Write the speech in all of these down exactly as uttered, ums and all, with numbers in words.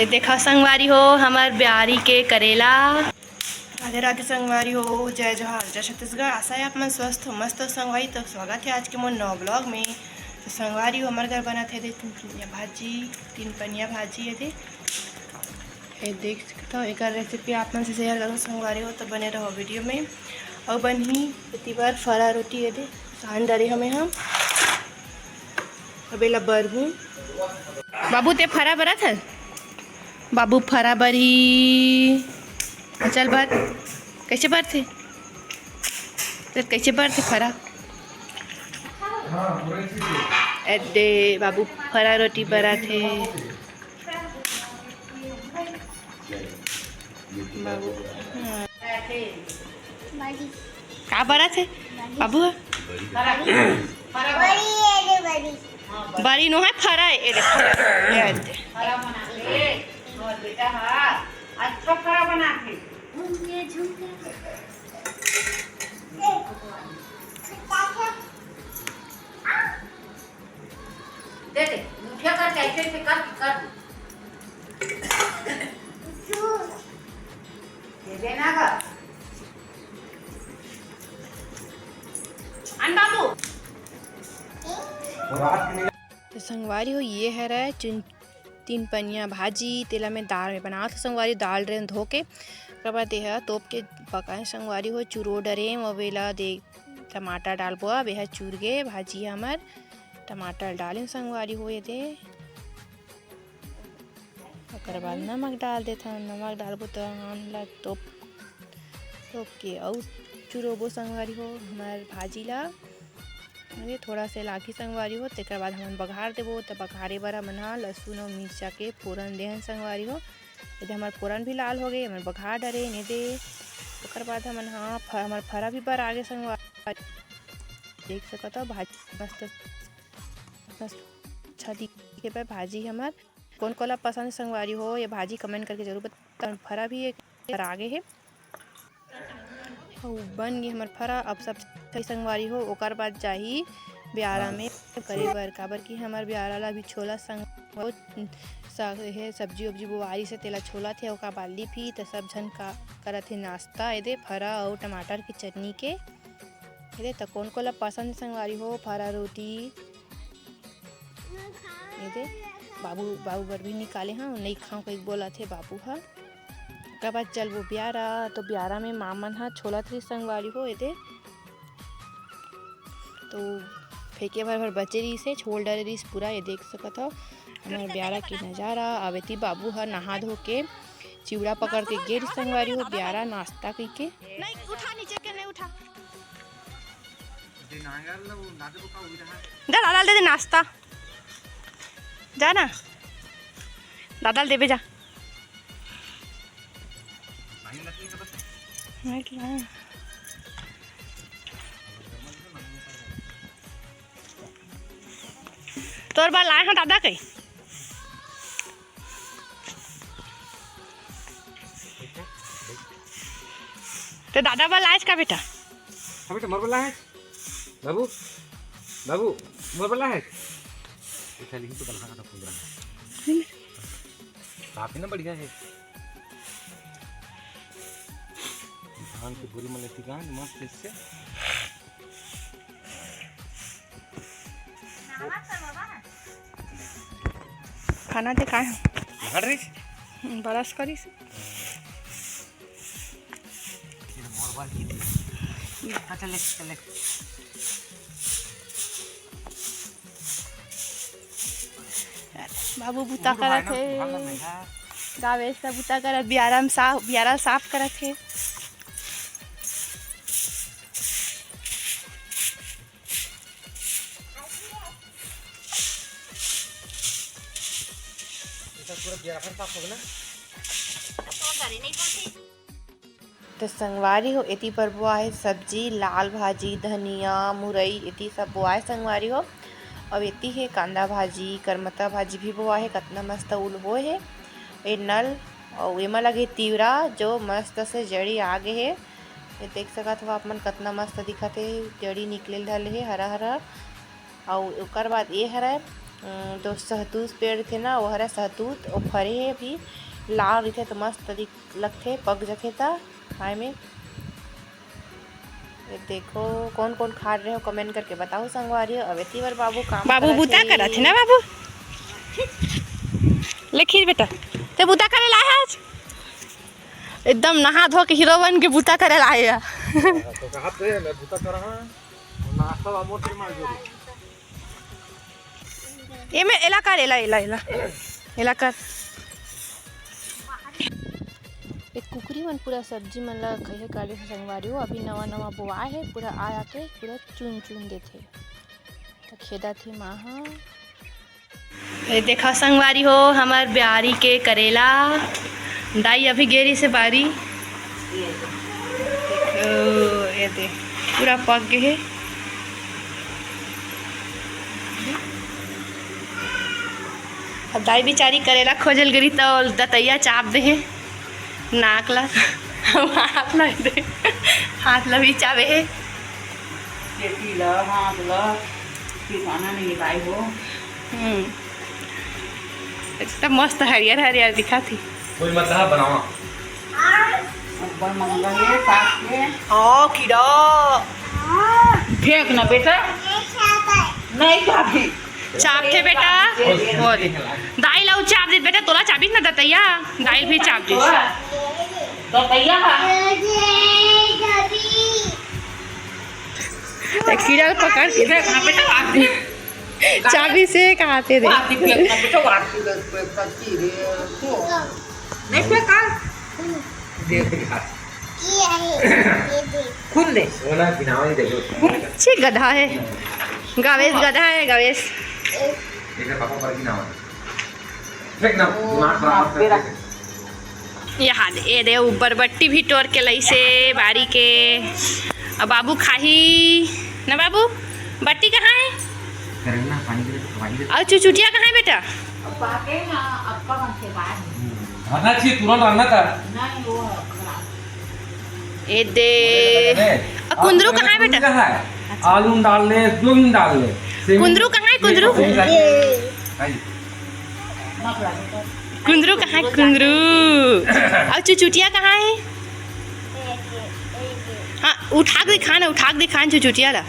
देखा संगवारी हो, हमर ब्यारी के करेला। राधे राधे संगवारी हो, जय जोहार, जय छत्तीसगढ़। आशा है आप मन स्वस्थ हो, मस्त हो संगवारी। तो स्वागत है आज के मोर नवा ब्लॉग में। तो संगवारी हो, हमर घर बनत हे दे तीन पनिया भाजी, तीन पनिया भाजी हे दे। ये देख सकत हो, एकर रेसिपी आप मन से शेयर करो संगवारी हो, तो बने रहो वीडियो में। अउ बनही एती बर फरा रोटी हे दे, सान डरे हमें हम। अब एला बरहूँ। बाबू, ते फरा बरत हे? बाबू, फरा बरही। चल बर। कैसे बरथे? चल, कैसे बरथे फरा? अरे, बाबू फरा रोटी बरत हे। बाबू, हाँ। का बरत हे? बाबू ह? बड़ी, ये ले बड़ी। बड़ी नो हे, फरा हे। ए दे, फरा। ये दे। फरा बना के। और बेटा, हाँ, अच्छा फरा बना के। झुमके, झुमके। दे दे, मुठिया करके ऐसे, ऐसे कर, कर। दे देना का। आन बाबू। तो संगवारी हो, ये हरय चुन-, तीन पनिया भाजी, तेला मैं दार में बनात हो संगवारी, दार डरेन धो के, ओकर बाद एहा तोप के पकाए संगवारी हो, चुरो डरेन, अब एला दे टमाटर डालबो, अब एहा चुर गे भाजी हमर, टमाटर डालेन संगवारी हो, ये दे ओकर बाद नमक डाल देथन। नमक डालबो त आन ला तोप, तोप के अउ चुरोबो संगवारी हो हमर भाजी ला। अरे थोड़ा से लागी संगवारी हो, तेकर बाद हमन बघार देबो। त बघारे बर हमन ह लहसुन अउ मिर्चा के फोरन देहन संगवारी हो। एदे हमर फोरन भी लाल हो गे, हमन बघार डरेन एदे। ओकर बाद हमन ह फ-, हमर फरा भी बर आगे संगवारी, देख सकत हो भाजी मस्त, मस्त अच्छा दिखे बर भाजी हमर। कोन कोला पसंद संगवारी हो, ये भाजी कमेंट करके जरूर बताओ। फरा भी एक आगे हे। अउ बन गे हमर फरा। अब सब सही संगवारी हो, ओकर बाद जाही ब्यारा में करे बर, काबर कि हमर ब्यारा ला अभी छोला संग-, सा-, हे सब्जी उब्जी बुआरी से तेला छोला थे, ओका बाली भी त सब झन का करत हे नाश्ता। एदे फरा अउ टमाटर के चटनी के। एदे त कोन कोला पसंद संगवारी हो फरा रोटी। एदे बाबू, बाबू बर भी निकाले हंव, नइ खांव कहिके बोलत हे बाबू ह। ओकर बाद चलबो ब्यारा, तो ब्यारा में माँ मन ह छोला थी संगवारी हो एदे। तो फेंके भर भर बचे रहिस हे, छोल डरे रहिस पूरा, ये देख सकत हो हमर ब्यारा के नजारा। अब एती बाबू ह नहा धो के चिवड़ा पकड़ के गे रहिस संगवारी हो ब्यारा नाश्ता कहिके। नहीं उठा, नीचे के नहीं उठा। जा दादा ल दे दे नाश्ता, जा ना दादा ल देबे जा। तोर बर लाए हंव दादा के। ते दादा बर लाएस का बेटा? हाँ बेटा, मोर बर लाएस। बाबू, बाबू, मोर बर लाएस। ये खाली ही तो बना का पूरा। काफी ना बढ़िया है। धान की बोरी में लेती गांठ मस्त इससे। खाना दे काय? हट रही। हम्म, बरस करिस। फिर मोर बार की दी। हाँ, चल ले, चल ले। बाबू बुता करत हे। गाँव में सब बुता करत, बियारा में साफ, बियारा साफ करत हे। पूरा बियारा साफ होगे ना। तो संगवारी हो, एती बर बोआए सब्जी, लाल भाजी, धनिया, मुरई, एती सब बोआए संगवारी हो। अउ एती हे कांदा भाजी, करमत्ता भाजी भी बोआए हे। कतना मस्त उल होए हे ए नल। अउ एमा लगे तिवरा, जो मस्त से जड़ी आ गे हे। ये देख सकत हो आप मन, कतना मस्त दिखत हे, जड़ी निकले ल धर ले हे, हरा हरा। अउ ओकर बाद ये हरय अ, दो सहतूत पेड़ थे ना, वो हरा सहतूत, वो फरे हे अभी, लाल रहिथे त मस्त दिख-, लगथे, पक जथे त खाए में। ये देखो, कौन कौन खा रहे हो, comment करके बताओ संगवारी हो। अब एती बर बाबू काम बाबू करत बुता हे। करत हे ना बाबू? ले खीर बेटा, ते बुता करे ला हे आज? एकदम नहा धो के हीरो बन के बुता करे ला हे। तो कहा थे, मैं बुता कर रहा हूँ, नाश्ता ला मोटे मार दो। एमे एला कर, एला, एला, एला, एला कर। ए कुकरी मन पूरा सब्जी मन ला खइहे काले से संगवारी हो। अभी नवा नवा बोआ हे, पूरा आ आके पूरा चुन चुन देथे। त खेदा थे माँ ह। ए देखा संगवारी हो, हमर ब्यारी के करेला। दाई अभी गेरी से बारी। ओ, ये दे, पूरा पक गे हे। अब दाई बिचारी करेला खोजल गरी त दतैया चाप दे हे नाक ला। हाथ ला दे, हाथ ला भी चाबे हे। चेटी ला, हाथ ला, ठिकाना नहीं दाई हो। हम्म, एकदम मस्त हरियर हरियर दिखत हे। कोई मत कहा बनावा। ऊपर मंगा हे, साग के। हाँ, कीड़ा। फेंक ना बेटा। नहीं खाती। चाप थे बेटा। हो दे। दाई ला चाप दे बेटा, तोला चाबिस ना दतैया। दाई भी चाप दे। दतैया बा। ए, कीड़ा पकड़ के। फेंक ना बेटा, आती। चाबी से कहाते रे। आती फेंक ना बेटा, आती। नहीं फेंका। दे दे। खुद दे। सोना गिनावा नहीं देखो। छी गधा हे। गावेश गधा हे, गावेश। एक पापा पर गिनावा। फेंक ना, दिमाग खराब मत कर। यहाँ दे, ये दे, ऊपर बट्टी भी टोर के लइसे बारी के। अब बाबू खाही ना बाबू, बट्टी कहाँ हे? करेला पानी दे, पानी दे। अउ चुचुटिया कहाँ हे बेटा? रहना चाहिए, तुरंत रहना था। ए दे। अ, कुंदरू कहाँ हे बेटा? आलू में डाल ले, जो भी में डाल ले। कुंदरू कहाँ हे, कुंदरू? कुंदरू कहाँ हे, कुंदरू? अउ चुचुटिया कहाँ हे? हाँ, उठा के दिखा ना, उठा के दिखा ना चुचुटिया ला।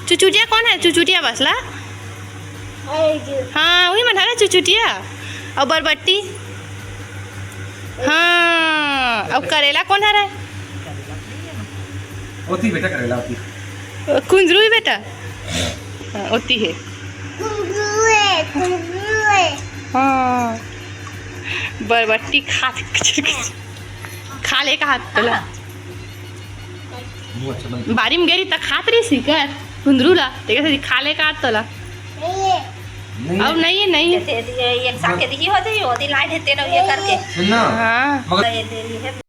चुचुटिया कोन हे? चुचुटिया बस ला। हाँ, वही मन हरे चुचुटिया। अउ बरबट्टी। हाँ, अउ करेला कोन हरे? ओती बेटा करेला ओती। कुंदरू ही बेटा। हाँ, ओती हे। कुंदरू हे, कुंदरू हे। हाँ। बरबट्टी खा, खा ले कहा तोला। मुंह अच्छा बन। बारी में गेरी त खात रही सी कर कुंदरू ला, तेरे से खा ले कहा तोला। नहीं। अब नहीं है, नहीं है। जैसे ये एक साथ के दिही होती, होती लाइट है तेरा ये करके। सुन ना। हाँ। मगर ये तेरी है।